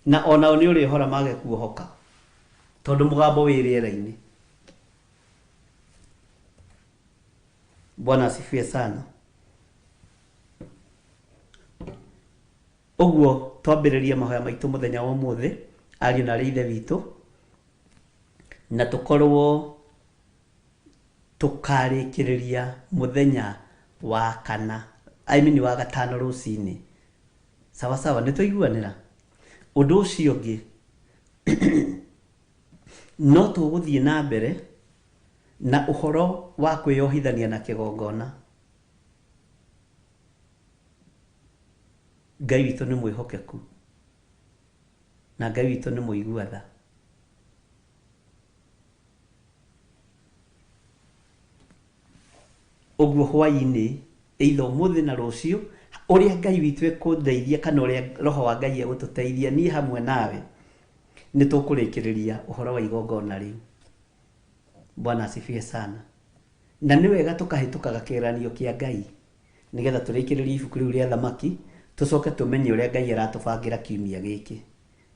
Na onao nĩ ũrĩhora mage kuohoka tondũ mũgambo wĩ rĩera-inĩ. Bwana asifiwe sana. Ũguo twambĩrĩrie mahoya maitũ mũthenya wa ũmũthĩ, ariũ na aarĩ a Ithe witũ, na tũkorwo tũkarĩkĩrĩria mũthenya wa kana, I mean wa gatano rũcinĩ. Sawa sawa, nĩ twaiguanĩra? Ũndũ ũcio ũngĩ, no tũgũthiĩ na mbere na ũhoro wa kwĩyohithania na kĩgongona. Ngai witũ nĩ mwĩhokeku na Ngai witũ nĩ mũigua tha. Ũguo hwaĩ-inĩ, either ũmũthĩ na rũciũ, ũrĩa Ngai witũ ekũndeithia kana ũrĩa Roho wa Ngai egũtũteithia niĩ hamwe nawe, nĩ tũkũrĩkĩrĩria ũhoro wa igongona rĩu. Bwana asifiwe sana. Na nĩ wega tũkahĩtũkaga kĩgeranio kĩa Ngai nĩgetha tũrĩkĩrĩrie ibuku rĩu rĩa Thamaki, tũcoke tũmenye ũrĩa Ngai aratũbangĩra kiumia gĩkĩ.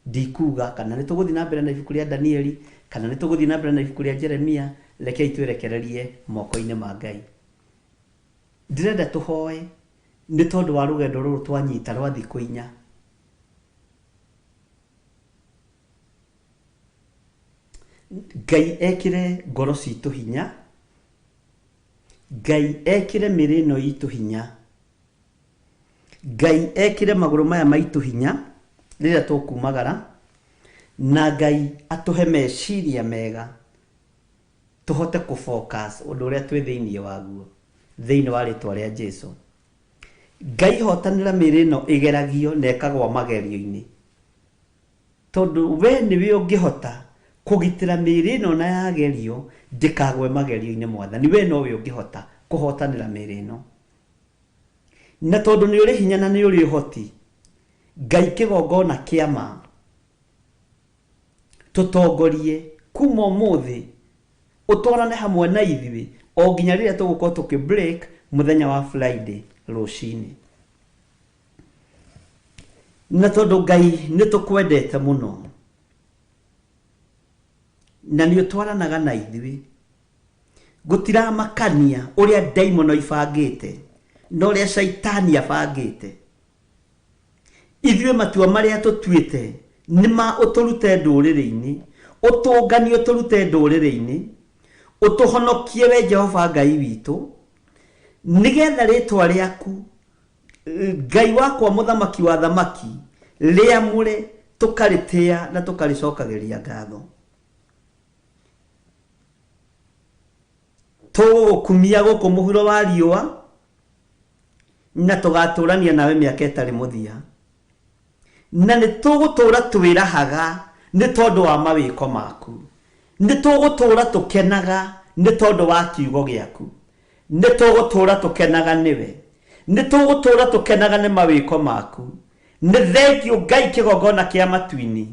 Ndikuga kana nĩ tũgũthiĩ na mbere na ibuku rĩa Danieli, kana nĩ tũgũthiĩ na mbere na ibuku rĩa Jeremia, rekei twĩrekererie moko-inĩ ma Ngai. Ndĩrenda tũhoe nĩ tondũ wa rũgendo rũrũ twanyita rwa thikũ inya. Ngai ekĩre ngoro citũ hinya, Ngai ekĩre mĩĩrĩ ĩno itũ hinya. Ngai ekĩre magũrũ maya maitũ hinya rĩrĩa tũkumagara, na Ngai atũhe meciria mega tũhote kũ focus ũndũ ũrĩa twĩ thĩinĩ waguo, thĩinĩ wa rĩtwa rĩa Jesu. Ngai hotanĩra mĩĩrĩ ĩno ĩgeragio na ĩkagwa magerio-inĩ, tondũ we nĩwe ũngĩhota kũgitĩra mĩĩrĩ ĩno na yagerio ndĩkagwe magerio-inĩ. Mwathani, we nowe ũngĩhota kũhotanĩra mĩĩrĩ ĩno. Na tondũ nĩ ũrĩ hinya na nĩ ũrĩ ũhoti, Ngai kĩgongona kĩa ma, tũtongorie kuma ũmũthĩ, ũtwarane hamwe na ithuĩ o nginya rĩrĩa tũgũkorwo tũkĩ break mũthenya wa Friday rũcinĩ. Na tondũ Ngai nĩ tũkwendete mũno na nĩ ũtwaranaga na ithuĩ, gũtiramakania ũrĩa ndaimono ibangĩte na ũrĩa caitani abangĩte. Ithuĩ matua marĩa tũtuĩte nĩ ma ũtũrute ndũrĩrĩ-inĩ, ũtũnganie ũtũrute ndũrĩrĩ-inĩ, ũtũhonokie we Jehova Ngai witũ, nĩgetha rĩtwa rĩaku Ngai wakwa mũthamaki wa thamaki rĩamũre, tũkarĩtĩa na tũkarĩcokagĩria ngatho. Tũgũgũkumia gũkũ mũhuro wa riũa na tũgatũrania nawe mĩaka ĩtarĩ mũthia, na nĩ tũgũtũra twĩrahaga nĩ tondũ wa mawĩko maku, nĩ tũgũtũra tũkenaga nĩ tondũ wa kiugo gĩaku, nĩ tũgũtũra tũkenaga nĩwe, nĩ tũgũtũra tũkenaga nĩ mawĩko maku. Nĩ thengiũ Ngai kĩgongona kĩa matu-inĩ.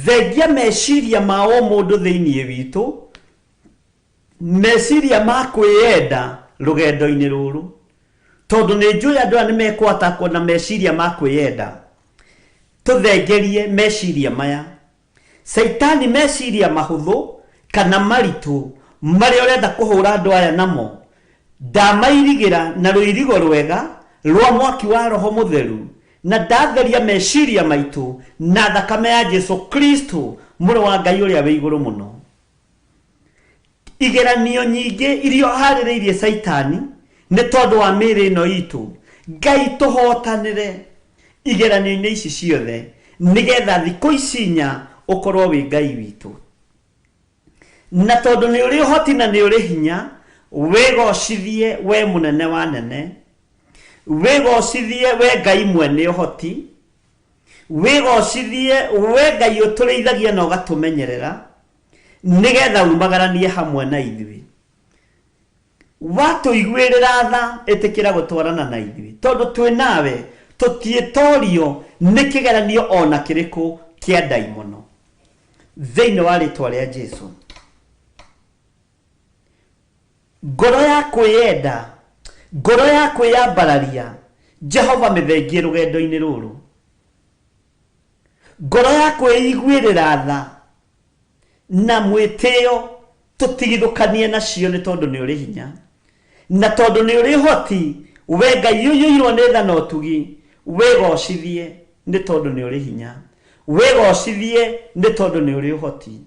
Thengia meciria ma o mũndũ thĩinĩ witũ, meciria ma kwĩyenda rũgendo-inĩ rũrũ, tondũ nĩ njũĩ andũ aya nĩ mekwatakwo na meciria ma kwĩyenda. Tũthengerie meciria maya. Caitani meciria mahũthũ kana maritũ marĩa ũrenda kũhũra andũ aya namo, ndamairigĩra na rũirigo rwega rwa mwaki wa Roho Mũtheru, na ndatheria meciria maitũ na thakame ya Jesu Kristo, Mũrũ wa Ngai ũrĩa wĩ igũrũ mũno. Igeranio nyingĩ iria ũharĩrĩirie Caitani nĩ tondũ wa mĩĩrĩ ĩno itũ, Ngai tũhotanĩre igeranio-inĩ ici ciothe, nĩgetha thikũ ici inya ũkorwo wĩ Ngai witũ. Na tondũ nĩ ũrĩ ũhoti na nĩ ũrĩ hinya, wĩgocithie we mũnene wa nene, wĩgocithie we Ngai mwene ũhoti, wĩgocithie we Ngai ũtũrĩithagia na ũgatũmenyerera, nĩgetha umagaranie hamwe na ithuĩ. Watũiguĩrĩra tha, ĩtĩkĩra gũtwarana na ithuĩ, tondũ twĩ nawe tũtiĩtorio nĩ kĩgeranio o na kĩrĩkũ kĩa ndaimono. Thĩinĩ wa rĩtwa rĩa Jesu. Ngoro ya kwĩyenda, ngoro ya kwĩyambararia, Jehova mĩthengie rũgendo-inĩ rũrũ. Ngoro ya kwĩiguĩrĩra tha na mwĩtĩo tũtigithũkanie nacio nĩ tondũ nĩ ũrĩ hinya na tondũ nĩ ũrĩ ũhoti. We Ngai ũiyũirwo nĩ tha na ũtugi, wĩgocithie nĩ tondũ nĩ ũrĩ hinya, wĩgocithie nĩ tondũ nĩ ũrĩ ũhoti.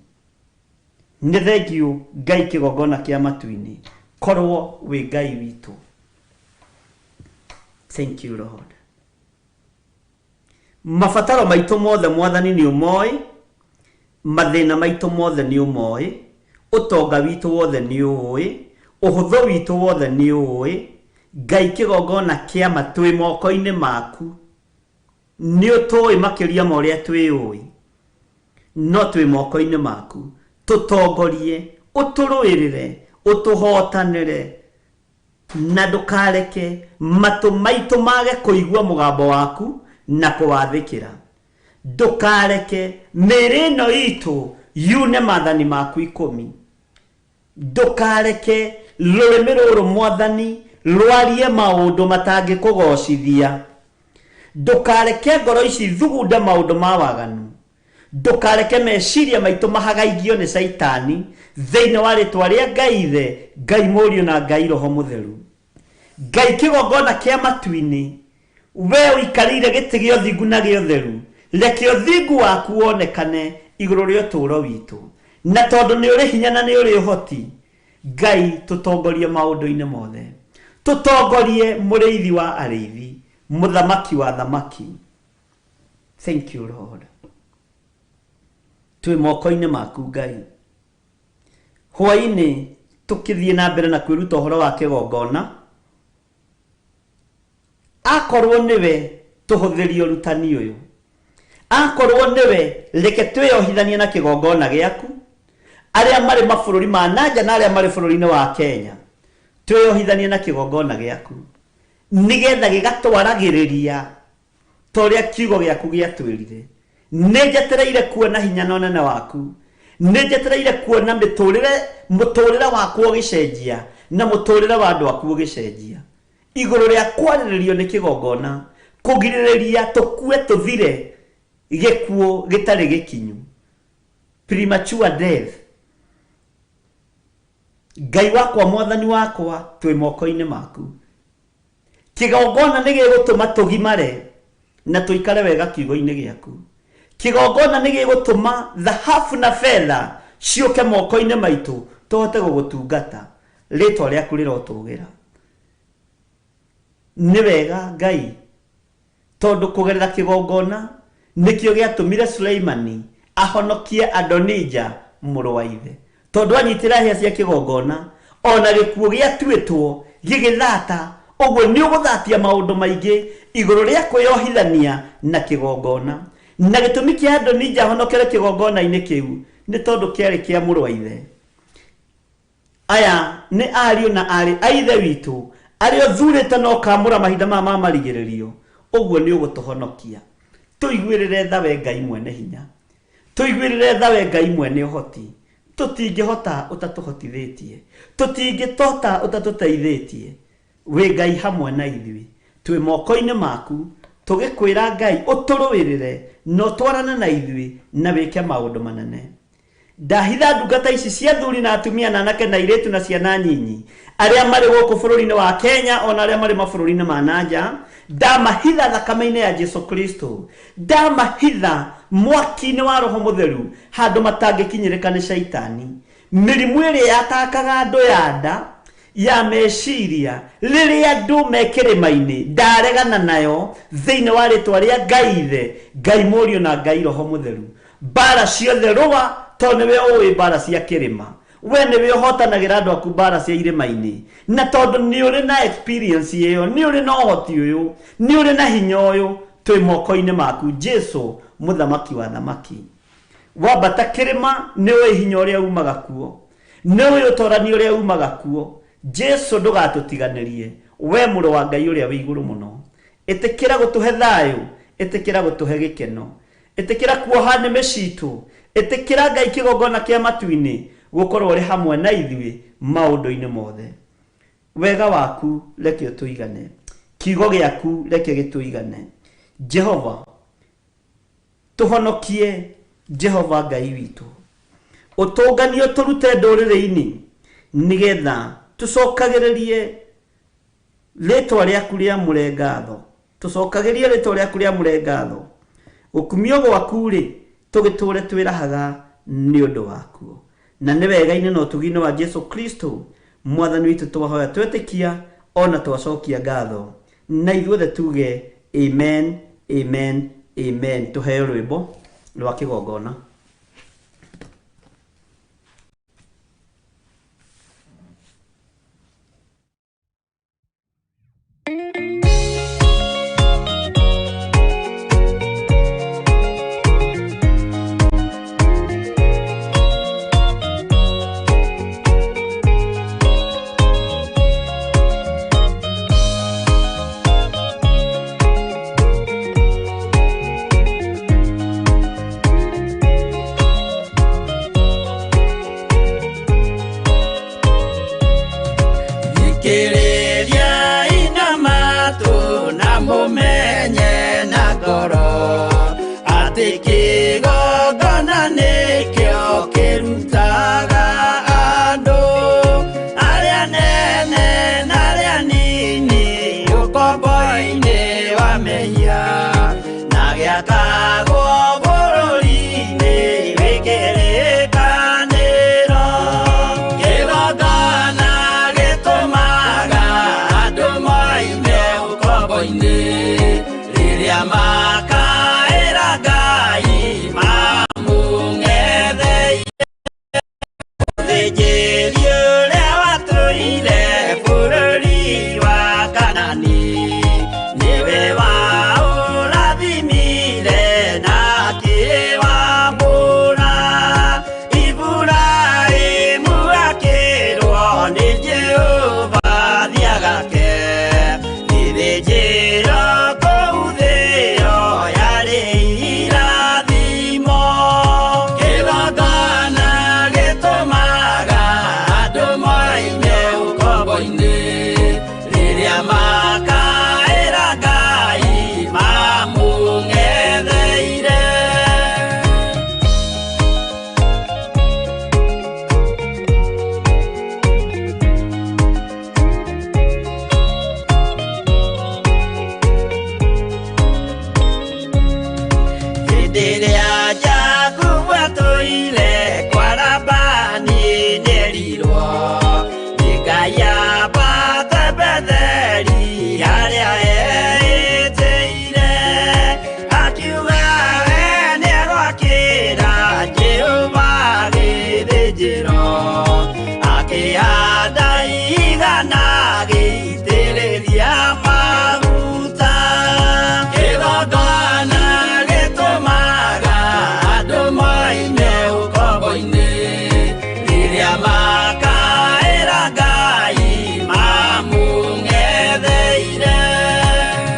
Nĩ thengiũ Ngai kĩgongona kĩa matu-inĩ, korwo wĩ Ngai witũ. Thank you Lord. Mabataro maitũ mothe Mwathani nĩ ũmoĩ, mathĩna maitũ mothe nĩ ũmoĩ, ũtonga witũ wothe nĩ ũũĩ, ũhũthũ witũ wothe nĩ ũũĩ. Ngai kĩgongona kĩa ma twĩ moko-inĩ maku, nĩ ũtũĩ makĩria ma ũrĩa twĩũĩ, no twĩ moko-inĩ maku. Tũtongorie, ũtũrũĩrĩre, ũtũhotanĩre, na ndũkareke matũ maitũ mage kũigua mũgambo waku na kũwathĩkĩra. Ndũkareke mĩĩrĩ ĩno itũ yune maathani maku ikũmi. Ndũkareke rũrĩmĩ rũrũ Mwathani rwarie maũndũ matangĩkũgocithia. Ndũkareke ngoro ici thugunde maũndũ ma waganu. Ndũkareke meciria maitũ mahagaigio nĩ Caitani, thĩinĩ wa rĩtwa rĩa Ngai Ithe, Ngai Mũriũ na Ngai Roho Mũtheru. Ngai kĩgongona kĩa matu-inĩ, wee ũikarĩire gĩtĩ gĩa ũthingu na gĩa ũtheru, reke ũthingu waku wonekane igũrũ rĩa ũtũũro witũ. Na tondũ nĩ ũrĩ hinya na nĩ ũrĩ ũhoti, Ngai tũtongorie maũndũ-inĩ mothe. Tũtongorie mũrĩithi wa arĩithi, mũthamaki wa athamaki. Thank you Lord. Twĩ moko-inĩ maku Ngai. Hwaĩ-inĩ tũkĩthiĩ na mbere na kwĩruta ũhoro wa kĩgongona, akorwo nĩwe tũhũthĩrie ũrutani ũyũ, akorwo nĩwe reke twĩyohithanie na kĩgongona gĩaku, arĩa marĩ mabũrũri ma nanja na arĩa marĩ bũrũri-inĩ wa Kenya, twĩyohithanie na kĩgongona gĩaku nĩgetha gĩgatwaragĩrĩria ta ũrĩa kiugo gĩaku gĩatwĩrire. Nĩ njetereire kuona hinya na ũnene waku, nĩ njetereire kuona mĩtũrĩre mũtũrĩre wakwa ũgĩcenjia na mũtũrĩre wa andũ aku ũgĩcenjia. Igũrũ rĩa kwarĩrĩrio nĩ kĩgongona, kũgirĩrĩria tũkue tũthire gĩkuũ gĩtarĩ gĩkinyu, premature death. Ngai wakwa, Mwathani wakwa, twĩ moko-inĩ maku. Kĩgongona nĩ gĩgũtũma tũgimare na tũikare wega kiugo-inĩ gĩaku. Kĩgongona nĩ gĩgũtũma thahabu na betha ciũke moko-inĩ maitũ tũhote gũgũtungata. Rĩtwa rĩaku rĩrotũgĩra. Nĩ wega Ngai, tondũ kũgerera kĩgongona nĩkĩo gĩatũmire Suleimani ahonokie Adonija mũrũ wa ithe. Tondũ anyitĩra hĩa cia kĩgongona, ona gĩkuũ gĩatuĩtwo gĩgĩthata, ũguo nĩ ũgũthatia maũndũ maingĩ igũrũ rĩa kwĩyohithania na kĩgongona. Na gĩtũmi kĩa Adonija ahonokere kĩgongona-inĩ kĩu nĩ tondũ kĩarĩ kĩa mũrũ wa ithe. Aya nĩ ariũ na aarĩ a Ithe witũ arĩa ũthuurĩte na ũkaamũra mahinda maya ma marigĩrĩrio, ũguo nĩ ũgũtũhonokia. Tũiguĩrĩre tha wee Ngai mwene hinya. Tũiguĩrĩre tha wee Ngai mwene ũhoti. Tũtingĩhota ũtatũhotithĩtie. Tũtingĩtota ũtatũteithĩtie. Wĩ Ngai hamwe na ithuĩ. Twĩ moko-inĩ maku, tũgĩkwĩra Ngai ũtũrũĩrĩre na ũtwarane na ithuĩ na wĩke maũndũ manene. Ndahitha ndungata ici cia athuri na atumia na anake na airĩtu na ciana nyinyi, arĩa marĩ gũkũ bũrũri-inĩ wa Kenya o na arĩa marĩ mabũrũri-inĩ ma na nja, ndamahitha thakame-inĩ ya Jesu Kristo, ndamahitha mwaki-inĩ wa Roho Mũtheru handũ matangĩkinyĩrĩka nĩ Shaitani. Mĩrimũ ĩrĩa yatakaga andũ ya nda, ya meciria, rĩrĩa andũ me kĩrĩma-inĩ, ndaregana nayo thĩinĩ wa rĩtwa rĩa Ngai Ithe, Ngai Mũriũ na Ngai Roho Mũtheru. Mbara ciothe rũa, tondũ nĩwe ũĩ mbara cia kĩrĩma. We nĩwe ũhotanagĩra andũ aku mbara cia irĩma-inĩ. Na tondũ nĩ ũrĩ na experience ĩyo, nĩ ũrĩ na ũhoti ũyũ, nĩ ũrĩ na hinya ũyũ, twĩ moko-inĩ maku Jesu, Mũthamaki wa athamaki. Wambata kĩrĩma, nĩ ũĩ hinya ũrĩa umaga kuo. Nĩ ũĩ ũtorani ũrĩa umaga kuo. Jesu, ndũgatũtiganĩrie, we mũrũ wa Ngai ũrĩa wĩ igũrũ mũno. Ĩtĩkĩra gũtũhe thayũ, ĩtĩkĩra gũtũhe gĩkeno. Ĩtĩkĩra kuoha nĩmĩ citũ. Ĩtĩkĩra Ngai kĩgongona kĩa matu-inĩ gũkorwo ũrĩ hamwe na ithuĩ maũndũ-inĩ mothe. Wega waku reke ũtũigane. Kiugo gĩaku reke gĩtũigane. Jehova, Tũhonokie Jehova Ngai witũ, ũtũnganie ũtũrute ndũrĩrĩ-inĩ, nĩgetha tũcokagĩrĩrie rĩtwa rĩaku rĩamũre ngatho, tũcokagĩrie rĩtwa rĩaku rĩamũre ngatho. Gũkumio gwaku-rĩ, tũgĩtũre twĩrahaga nĩ ũndũ wakuo. Na nĩ wega-inĩ na ũtugi-inĩ wa Jesu Kristo mwathani witũ twahoya twetĩkia ona twacokia ngatho, na ithuothe tuge amen, amen, amen. Tũheo rwĩmbo rwa kĩgongona. Thikĩrĩria ina matũ na mũmenye na ngoro atĩ kĩgongona nĩkĩo kĩrutaga andũ arĩa nene na arĩa nini ũkombo-inĩ wa mehia na gĩakagwo bũrũri-inĩ wĩ kĩrĩkanĩro. Kĩgongona gĩtũmaga andũ moime ũkombo-inĩ rĩrĩa makaĩra Ngai mamũng'etheire. Mũthĩnjĩri ũrĩa watũire bũrũri wa Kanani nĩwe waũrathimire na akĩwambũra. Iburahĩmu akĩrwo nĩ Jehova thiagake gĩthĩnjĩro kũu thĩo yarĩ irathimo. Kĩgongona gĩtũmaga andũ moime ũkombo-inĩ rĩrĩa makaĩra Ngai mamũng'etheire. Hĩndĩ ĩrĩa Jakubu atũire kwa Labani nĩerirwo nĩ Ngai ambate Betheli harĩa eĩtĩire, akiuga we nĩegwakĩra Jehova gĩthĩnjĩro, akĩhanda igana agĩitĩrĩria maguta. Kĩgongona gĩtũmaga andũ moime ũkombo-inĩ rĩrĩa makaĩra Ngai mamũng'etheire.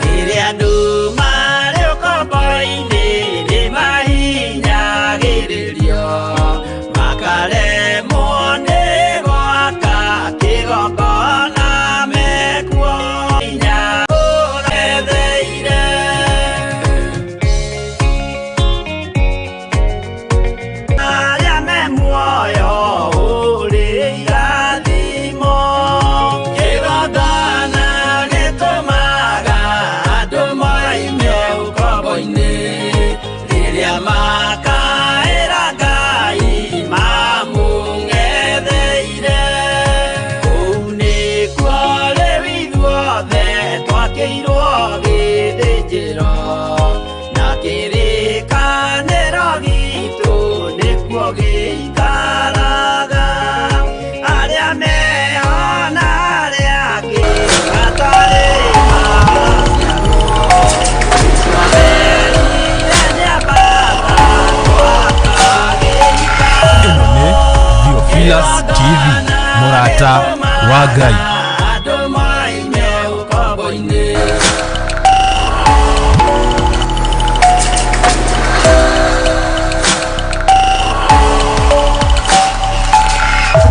Rĩrĩa andũ marĩ ũkombo-inĩ nĩmahinyagĩrĩrio makaremwo nĩ gwaka kĩgongona mekuo. Hinya ũng'etheire. Arĩa me muoyo ũrĩ irathimo. Kĩgongona gĩtũmaga andũ moime ũkombo-inĩ rĩrĩa makaĩra Ngai mamũng'etheire. Kũu nĩkuo rĩu ithuothe twakĩirwo gĩthĩnjĩro na kĩrĩkanĩro gitũ nĩkuo gĩikaraga. Arĩa meho na arĩa angĩ matarĩ maciarwo twamerire nĩambata gwaka gĩikaro. Ĩno nĩ Theophilus TV, mũrata wa Ngai. Andũ moime ũkombo-inĩ.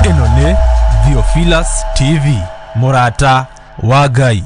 Ĩno nĩ Theophilus TV, mũrata wa Ngai.